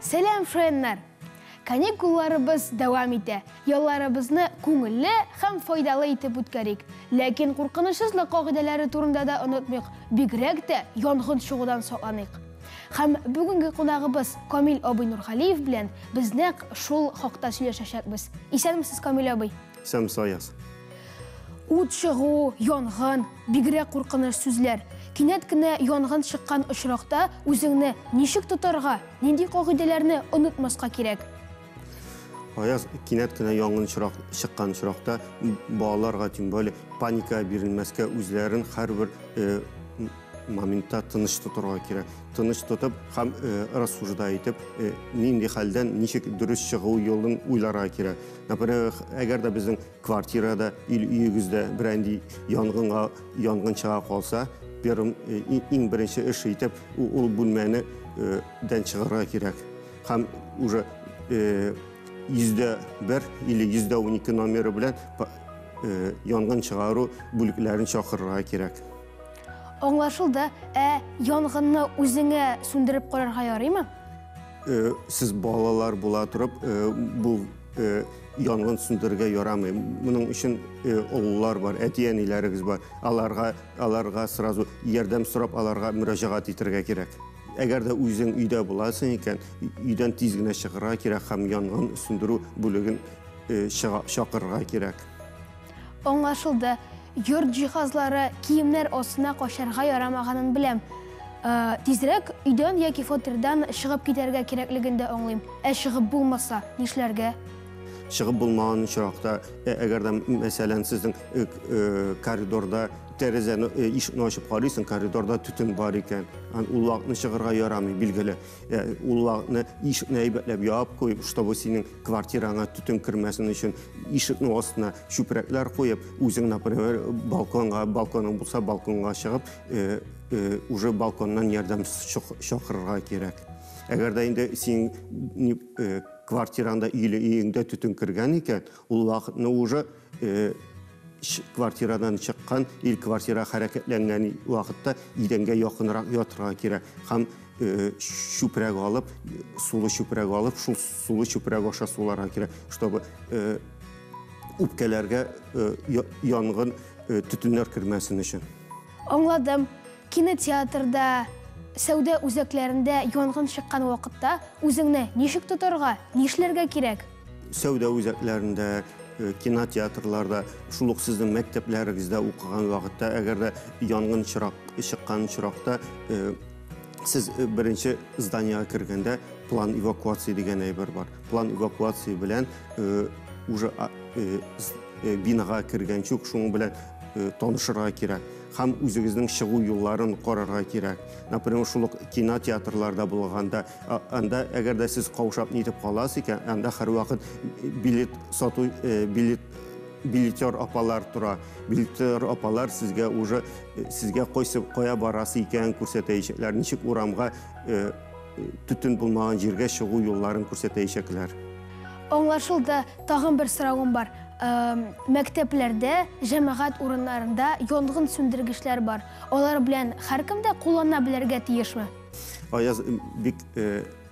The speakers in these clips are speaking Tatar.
Сәлам, френнар! Каникулларыбыз дәвам итә. Ялларыбызны күңелле һәм файдалы итеп үткәрик. Ләкин куркынычсызлык кагыйдәләре турында да онытмыйк, бигрәк тә янгын чыгудан сакланыйк. Һәм бүгенге кунагыбыз Камил абый Нургалиев белән без нәкъ шул хакта сөйләшәчәкбез. Исәнмесез, Камил абый! Исәнмесез, Аяз! Ут чыгу, янгын, бигрәк куркыныч сүзләр. Кинәт кенә янгын чыккан очракта үзеңне ничек тотарга, нинди кагыйдәләрне онытмаска кирәк? Аяз, кинәт кенә янгын чыккан очракта балаларга, тем более, паникага бирелмәскә, үзләрен һәрбер моментта тыныч тотарга кирәк. Тыныч тотып һәм рассуждать итеп, нинди хәлдән ничек дөрес чыгу юлын уйларга кирәк. Например, әгәр дә безнең квартирада или өегездә берәнди янгынга янгын чыга калса, первым иң беренче эш итеп ул бүлмәне дән чыгарга кирәк. Һәм уже 101 или 112 номеры белән янгын чыгару бүлекләрен чакырырга кирәк. Аңлашылды. Ә янгынны үзеңә сүндереп карарга ярыймы? Сез балалар була торып, бу янгын сүндерергә ярамый. Моның өчен олылар бар, әти-әниләрегез бар. Аларга, аларга сразу ярдәм сорап, аларга мөрәҗәгать итәргә кирәк. Әгәр дә үзең өйдә буласың икән, өйдән тиз генә чыгарга кирәк һәм янгын сүндерү бүлеген чакырырга кирәк. Аңлашылды. Йорт җиһазлары, киемнәр астына качарга ярамаганын беләм. Тизрәк өйдән яки фатирдан чыгып китәргә кирәклеген дә аңлыйм. Ә чыгып булмаса, нишләргә? Чыгып булмаган очракта, әгәр дә, мәсәлән, сезнең коридорда тәрәзәне, ишекне ачып карыйсың, коридорда төтен бар икән, ул вакытны чыгарга ярамый, билгеле. Ул вакытны ишекне әйбәтләп ябып куеп, чтобы синең квартираңа төтен кермәсен өчен, ишекнең астына чүпрәкләр куеп, үзең, например, балконга, балконың булса, балконга чыгып, уже балконнан ярдәм чакырырга кирәк. Әгәр дә инде син квартираңда или өеңдә төтен кергән икән, ул вакытны уже квартирадан чыккан или квартира хәрәкәтләнгән вакытта идәнгә якынрак ятырга кирәк һәм чүпрәк алып, сулы чүпрәк алып, шул сулы чүпрәк аша суларга кирәк, чтобы үпкәләргә янгын төтеннәр кермәсен өчен. Аңладым. Кинотеатрда, сәүдә үзәкләрендә янгын чыккан вакытта үзеңне ничек тотарга, нишләргә кирәк? Сәүдә үзәкләрендә, кинотеатрларда, шул ук сезнең мәктәпләрегездә укыган вакытта, әгәр дә янгын чыккан очракта, сез беренче зданиега кергәндә план эвакуации дигән әйбер бар. План эвакуации белән уже бинага кергәнче үк шуның белән танышырга кирәк. Һәм үзегезнең чыгу юлларын карарга кирәк. Например, шул ук кинотеатрларда булганда, анда әгәр дә сез каушап нитеп каласыз икән, анда һәрвакыт билет сату, билет билетер апалар тора. Билетер апалар сезгә уже сезгә кайсы кая барасы икәнен күрсәтәчәкләр, ничек урамга төтен булмаган җиргә чыгу юлларын күрсәтәчәкләр. Аңлашылды. Тагын бер соравым бар. Мәктәпләрдә, җәмәгать урыннарында янгын сүндергечләр бар. Алар белән һәркем дә куллана белергә тиешме? Аяз, бик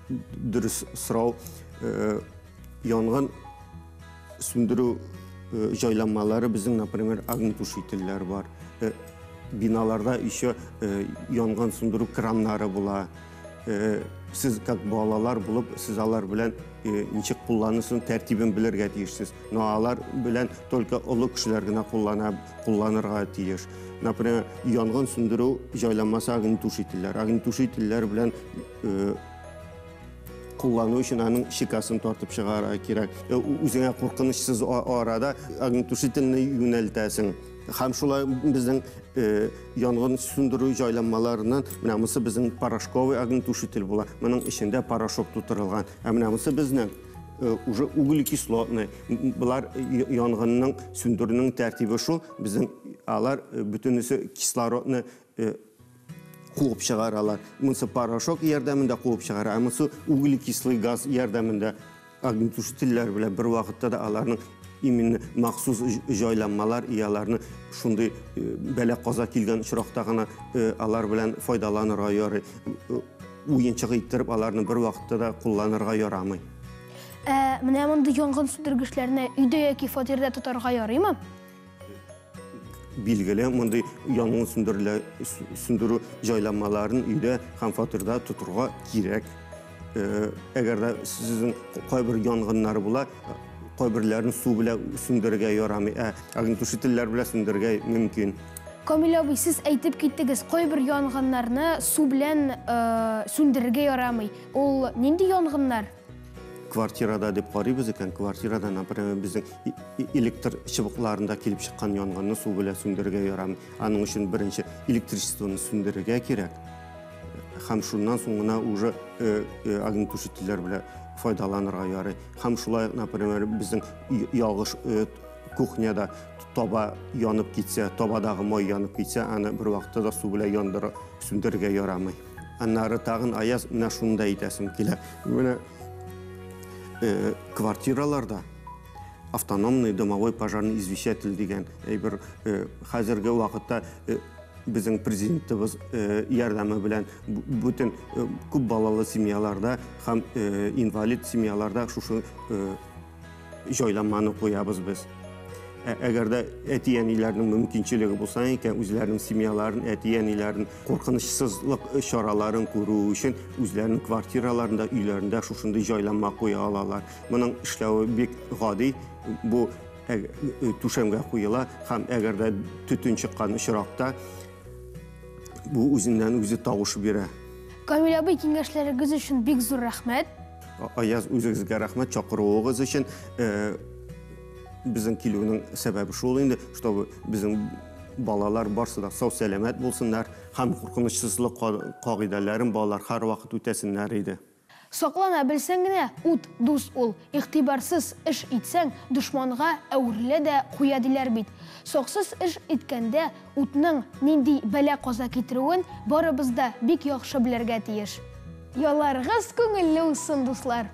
дөрес сорау. Янгын сүндерү җайланмалары безнең, например, огнетушительләр бар. Биналарда еще янгын сүндерү краннары була. Сез как балалар булып, сез алар белән ничек кулланысын тәртибен белергә тиешсез. Но алар белән только олы кешеләр генә кулланырга тиеш. Например, янгын сүндерү җайланмасы огнетушительләр. Огнетушительләр белән куллану өчен аның щекасын тартып чыгарырга кирәк. Үзеңә куркынычсыз арада огнетушительне юнәлтәсең. Һәм шулай безнең янгын сүндерү җайланмаларыннан менә монысы безнең порошковый огнетушитель була. Моның эчендә порошок тутырылган. Ә менә монысы безнең уже углекислотный. Булар янгынның сүндерүнең тәртибе шул. Безнең алар бөтенесе кислородны куып чыгаралар. Монысы порошок ярдәмендә куып чыгара, ә монысы углекислый газ ярдәмендә. Огнетушительләр белән бер вакытта да аларның именно махсус җайланмалар, и аларны шундый бәла-каза килгән очракта гына алар белән файдаланырга ярый. Уенчык иттереп аларны бер вакытта да кулланырга ярамый. Ә менә мондый янгын сүндергечләрне өйдә яки фатирда тотарга ярыймы? Билгеле, мондый янгын сүндерү җайланмаларын өйдә һәм фатирда тотырга кирәк. Әгәр дә сезнең кайбер янгыннар була, кайберләрен су белән сүндерергә ярамый, ә огнетушительләр белән сүндерергә мөмкин. Камил абый, сез әйтеп киттегез, кайбер янгыннарны су белән сүндерергә ярамый. Ул нинди янгыннар? Квартирада дип карыйбыз икән, квартирада, например, безнең электр чыбыкларында килеп чыккан янгынны су белән сүндерергә ярамый. Аның өчен беренче электричествоны сүндерергә кирәк. Һәм шуннан соң гына уже огнетушительләр белән файдаланырга ярый. Һәм шулай, например, безнең ялгыш кухняда таба янып китсә, табадагы май янып китсә, аны бер вакытта да су белән яндырып сүндерергә ярамый. Аннары тагын, Аяз, менә шуны да әйтәсем килә. Менә квартираларда автономный домовой пожарный извещатель дигән әйбер хәзерге вакытта безнең президентыбыз ярдәме белән бөтен күп балалы семьяларда һәм инвалид семьяларда шушы җайланманы куябыз без. Әгәр дә әти-әниләрнең мөмкинчелеге булса икән, үзләренең семьяларын, әти-әниләрен куркынычсызлык чараларын күрү өчен үзләренең квартираларында, өйләрендә шушындый җайланма куя алалар. Моның эшләве бик гади. Бу түшәмгә куела һәм әгәр дә төтен чыккан очракта бу үзеннән үзе тавыш бирә. Камил абый, киңәшләрегез өчен бик зур рәхмәт. Аяз, үзегезгә рәхмәт чакыруыгыз өчен. Безнең килүнең сәбәбе шул инде, чтобы безнең балалар барсы да сау сәламәт булсыннар һәм куркынычсызлык кагыйдәләрен балалар һәрвакыт үтәсеннәр иде. Саклана белсәң генә, ут дус ул. Игътибарсыз эш итсәң, дошманга әверелә дә куя диләр бит. Саксыз эш иткәндә утның нинди бәла-каза китерүен барыбыз да бик яхшы белергә тиеш. Ялларыгыз күңелле узсын, дуслар!